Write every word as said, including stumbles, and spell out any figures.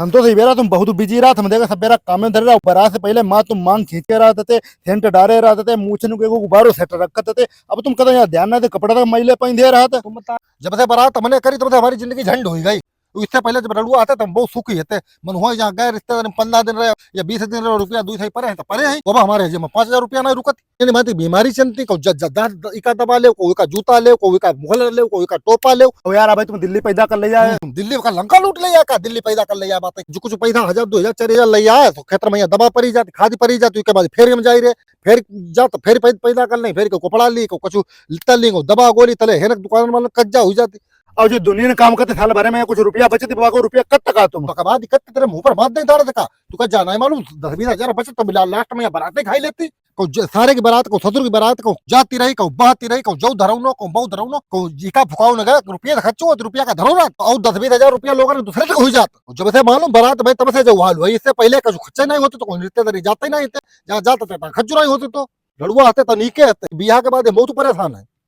हम तो सही बेरा तुम बहुत बिजी रहत, हम देखा सब बेरा काम में धरे रहा। बरात से पहले माँ तुम मांग खींच के रहत थे, सेंट डारे रहत थे, मूछ नु के गुब्बारो सेट रखत थे। अब तुम कदा यहाँ ध्यान ना दे, कपड़ा तक मैले पहन दे रहत। तुम बता। जब से बरात हमने करी तब से हमारी जिंदगी झंड हुई गई। इससे पहले जब रड़ुआ आते तब बहुत सुखी होते। मन हुआ यहाँ गए रिश्तेदार में पन्द्रह दिन रहे या बीस दिन रहे, रुपया दुई सौ परे हैं तो परे हैं। बाबा हमारे जेब में पाँच हजार रुपया नहीं रुकत। यानी बात बीमारी चलती, को ज-, ज-, द-, द-, इका दबा ले, को इका जूता ले, को इका मुगल ले, को इका टोपा ले। ओ यार, अबे तुम दिल्ली पैदा कर ले जाए। हम्म, दिल्ली का लंका लूट ले जाए का, दिल्ली पैदा कर ले जाए बात है। जो कुछ पैसा हजार, दो हजार, चार हजार ले आए, तो खेत में यहाँ दबा परी जाती, खाद परी जाती, उसके बाद फेर हम जाई रहे, फेर जा तो फेर पै-, पैदा कर ले, फेर को कपड़ा ली, को कुछ लित्ता ली, को दवा गोली तले, हेनक दुकान वाला कज्जा हुई जाती। और जो दुनिया ने काम करते साल भरे में कुछ रुपया बचत, बाबा को रुपया कब तक आ तुम? तो कब आ दी, कब तेरे मुंह पर बात नहीं डाल देता। तू का जाना है मालूम, दस बीस हजार बचत तो मिला, लास्ट में यहाँ बराते खाई लेती। को ज-, सारे की बरात, को ससुर की बरात, को जाती रही, को बहती रही, को जौ धरौनो, को मऊ धरौनो, को इका फुकाओ न गया, रुपया तो खर्चो होत, रुपया का धरौना, और दस बीस हजार रुपया लोगों ने दूसरे तक हुई जात। जब से मालूम बरात भाई, तब से जो हाल हुआ, इससे पहले का जो खर्चा नहीं होते तो कोई रिश्तेदारी जाते ही नहीं थे, जा-, जाते थे, खर्च नहीं होते तो। लड़ुआ आते तो नीके आते, बियाह के बाद ये बहुत परेशान है।